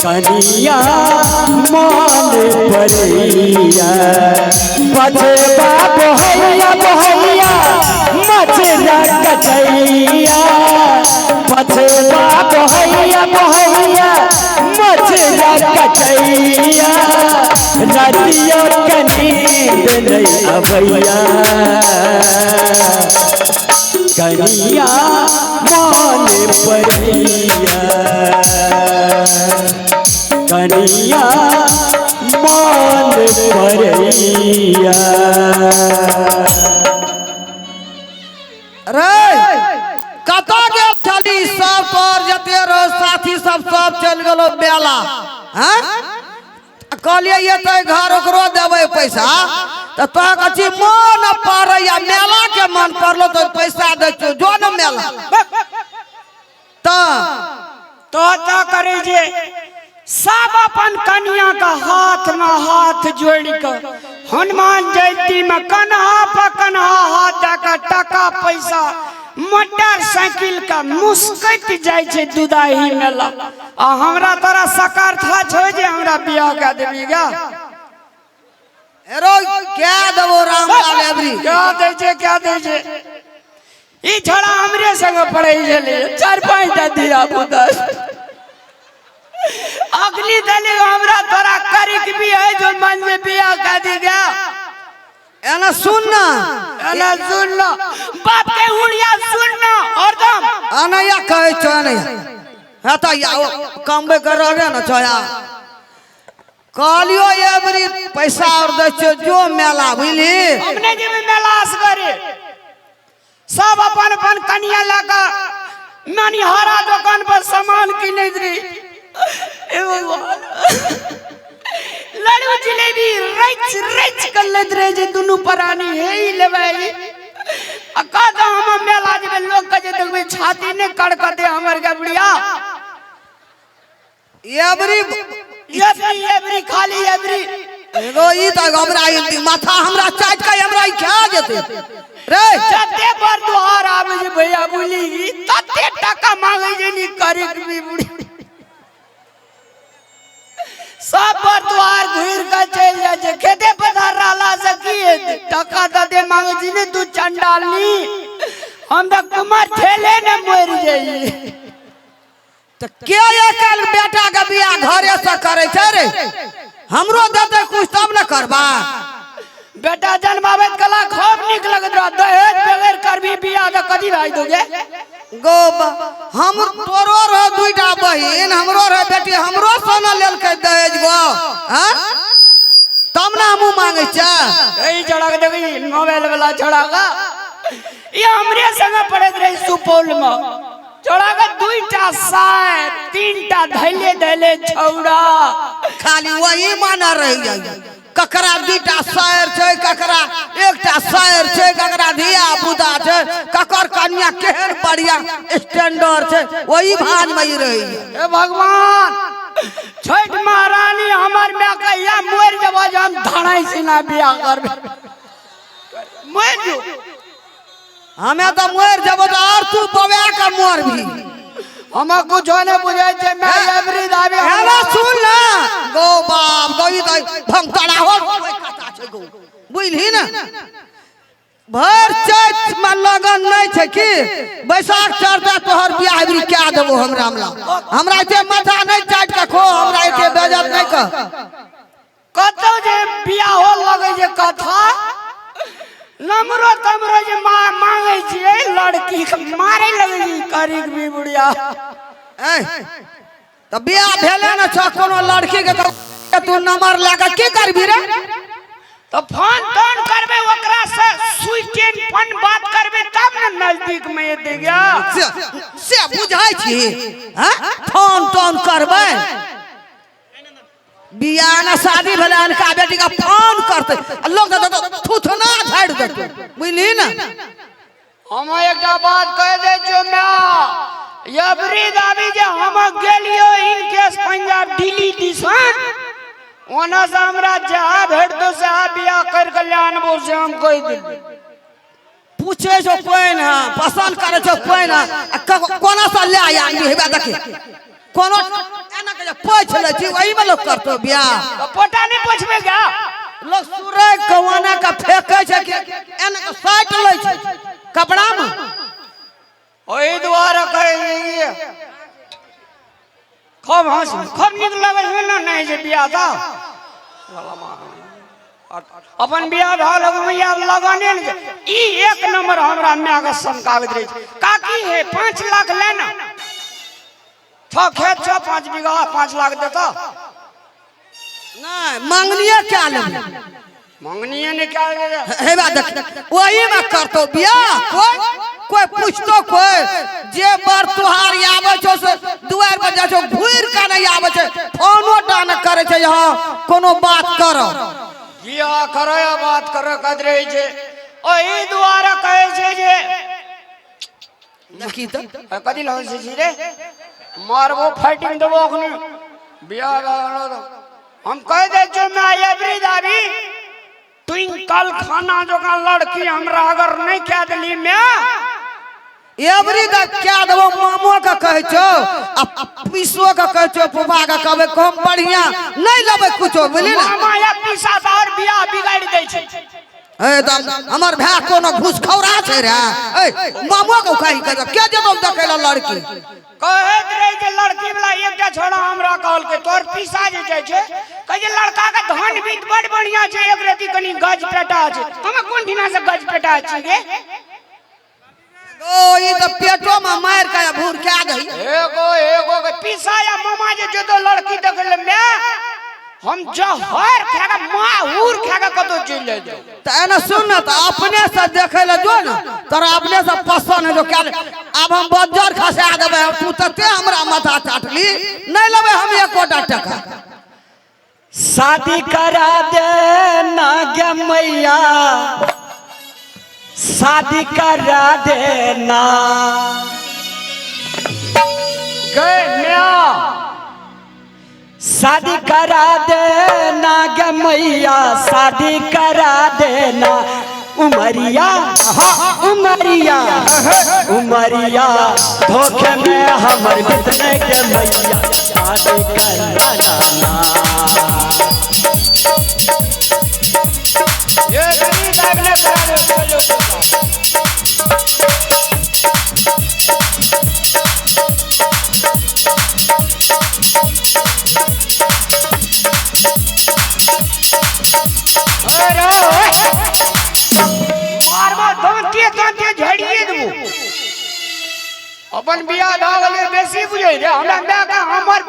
कनिया मान परैया बचबा बहैया बहैया मछरा कटैया बचबा बहैया बहैया मछरा कटैया रतिया कनींद नहीं अबैया कनिया मान परैया कनिया मान परैया। रे कतऽ गेल छली? सब तोर जते रहो साथी सब सब चलि गेलो मेला। हैं, कहलियै एतै घर ओकरो देबै पैसा, तऽ तोरा कहै छी मन पड़ैया मेला के, मन पड़लो तऽ पैसा दै छियौ, जो ने मेला। तऽ तो करै जे सब अपन कनिया के हाथ में हाथ जोड़ के हनुमान जयंती में कन्हा पर कन्हा हाथ दऽ के टका पैसा मोटरसाइकिल के मुस्कैत जाइ छै दुदाही मेला, आ हमरा तोरा सकर्था छौ जे हमरा बियाह कए देबी गा? एरो क्या देबो रामलाल एबरी? क्या दै छै, क्या दै छै? ई छोड़ा हमरे संग पढ़ै छलै, 4-5 टा धिया पुता। अगली दली हमरा तोरा करिक भी है जो मन से बियाह कर दी गया। एना सुन ना, एना सुन लो, बाप के हुड़िया सुन ना हरदम। अनैया कहै छौ अनैया हे तऽ या कमबै कर रहबे न छौ। कहलियो एबरी पैसा और दै छियौ, जो मेला, बुझली? हम नहि जेबै मेला असगरे। सब अपन अपन कनिया लऽ कऽ मनिहारा दोकान पर सामान किनैत रही। हे भगवान, लड्डू जिलेबी रच रच के लैत रहे जे दुनू प्राणी, हे ई लेबै ई। आ कहत हम मेला जेबै, लोक के जे देखबै छाती नहि कड़कते हमर गबड़िया। एबरी एबरी एबरी खाली एबरी। एगो ई तऽ हमरा ई माथा हमरा चाटि के हमरा ई खा जेतै रे। जते बर दुहार आबै छै भैया बुझली, तते टका मांगै छै नी करिक भी बुढ़ी। सब बर दुहार घुरि के चलि जाइ छै। खेते पथार रहला से की हेतै? टका तते मांगै छै ने तू चंडालनी, हम तऽ कुमार ठेले ने मरि जाइए। तऽ के आइ बेटा के बियाह घरे से करै छै रे? हमरो देतै कुछ तब ने करबा। बेटा जन्माबैत कला खूब नीक लगैत रह, दहेज बगैर करबी बियाह तऽ कथी भाई दोगे? गो हम तोरो रह दुईटा बहिन, हमरो रह बेटी, हमरो सोना लेलकै दहेज गो। हाँ तब ने हमहूँ मांगै छियै। एहि छौड़ा के देखी, मोबाइल वाला छौड़ा का, ई हमरे संगे पढ़ैत रहे सुपौल में। छौड़ा के 2टा सार 3टा धैले धैले छौड़ा। खाली वही माना रह जाइ, ककरा 2टा सायर छै, ककरा 1टा सायर छै, ककरा धिया पुता छै, ककर कन्या केहन बढ़िया स्टैंडर्ड छै, वही भाज में ही रही। हे भगवान, छठ महारानी हमर माय कहिया मरि जब जे हम धड़ाई सिना बियाह करबै, मरि जो। हमें तो मर जब तो और तू बवे के मर भी। हम कुछो नहीं बुझै छै मैं एवरी दाबी। हेलो सुन ना गो बाप गो, ई तऽ भंगतड़ा हो कथा छै गो, बुझलही ने? भरि चैत में लगन नहीं छै कि बैसाख चढ़ते तोहर बियाह एबरी कए देबो। हमरा हमरा हमरा एते माथा नहीं चाटि के खो, हमरा एते बेजत नहीं कर। कतौ जे बियाह हो लगै छै कथा नमरो तमरो जे मांगै छियै लड़की के मारे लगै छै करीक भी बुढ़िया। ऐ तऽ बियाह भेले ने छ कोनो लड़की के, तऽ तू नंबर लए कऽ की करबी रे? तऽ फोन तोन करबै ओकरा से, स्वीट एंड फन बात करबै तब ने नजदीक में एतै गया। से बुझाइ छी? हैं, फोन तोन करबै? बियाह ने शादी भेलै अनका बेटी के, फोन करतै आ लोग तऽ थुथना झाड़ि देतै, बुझली ने? हम एकटा बात कह दै छियौ my, अबरी दाबी जे हम गेलियो इन केस पंजाब दिल्ली दिसन, ओना से हमरा जहाँ भेटतो से बियाह कर के ले आनबो, से हम कहि देबै। पूछे छौ कोइ ने, पसंद करे छौ कोइ ने, आ कोना से ले आनबी? हेबे देखी कोनो एना के जे पोछि लै छी ओही में लोग करतो बियाह। तो पोटा नहीं पोछबे गा। लोग सुरै कवाना के फेंकै छै कि एना के साटि लै छै कपड़ा में। ओही दुआरे कहै छी खूब हंस खूब नीक लगै छै ने नहीं जे बियाह तऽ अपन बियाह भऽ गेल आब लगने ने छै। ई एक नंबर हमरा माय के सनकाबैत रहै छै। काकी हे 5 लाख ले ना, 6 खेत छौ 5 बीघा 5 लाख देता। नहीं मंगनिए क्या लेबै? मंगनिए ने क्या लेबै? हे बा देख ओही में करतो बियाह। कोई कोई पूछतो कोई जे बर तुहार आबै छौ से दुआर पर जाइ छौ घुरि के नहीं आबै छै, फोनो टा नहि करै छै यहाँ कोनो बात करो। बियाह करे बात करे कहैत रहै छै। ओही दुआरे कहै छै जे देखी तऽ कथी लऽ हँसै छी रे? मारबो फाइटिंग देबो अखनी। बियाह भए गेलौ तऽ हम कहि दै छियौ माय एवरी दाबी ट्विंकल खाना जकाँ लड़की हमरा अगर नहीं कह देली माय एवरी दा क्या देबो मामो के कहै छौ आ पीसो के कहै छौ फूफा के कहबै कम बढ़िया नहीं लेबै कुछो बुझली ने। मामा या पीसा तऽ और बियाह बिगाड़ि दै छै। ए तऽ हमर भाय कोनो घूसखौरा छै रे। ए मामो के कहि के के जेतौ देखै ला लड़की। कहैत रहे जे लड़की वाला एकटा छोड़ा हमरा कहलकै तोर पीसा जे जाइ छै कहै छै लड़का के धन बीत बड़ बढ़िया छै एक रति कनी गज पेटा छै। हम कोन ठिना से गज पेटा छी गे? ओ ई तऽ पेटो में मारि के भूर कए दही। एगो एगो के पीसा या मामा जे जेतो लड़की देखै ले माय हम जहर खा के माहूर खा के कतौ चलि जाइ छौ। तऽ एना सुन ने तऽ अपने से देखै ले जो ने तोरा अपने से पसंद है जो क्या आब हम बज्जर खसा देबै तू तते हमरा माथा चाटली नहीं लेबै हम एकोटा टका। शादी करा दे ना गे मैया शादी करा देना। गए म्या शादी करा देना गे मैया शादी करा देना। उमरिया उमरिया उमरिया धोखे में हमर बितने के मैया शादी करा देना। ये गरीब आदमी करा दे। मारबो दांते दांते झड़िए देबो। अपन बियाह भए गेलै बेसी बुझै रे हमरा माय के हमर।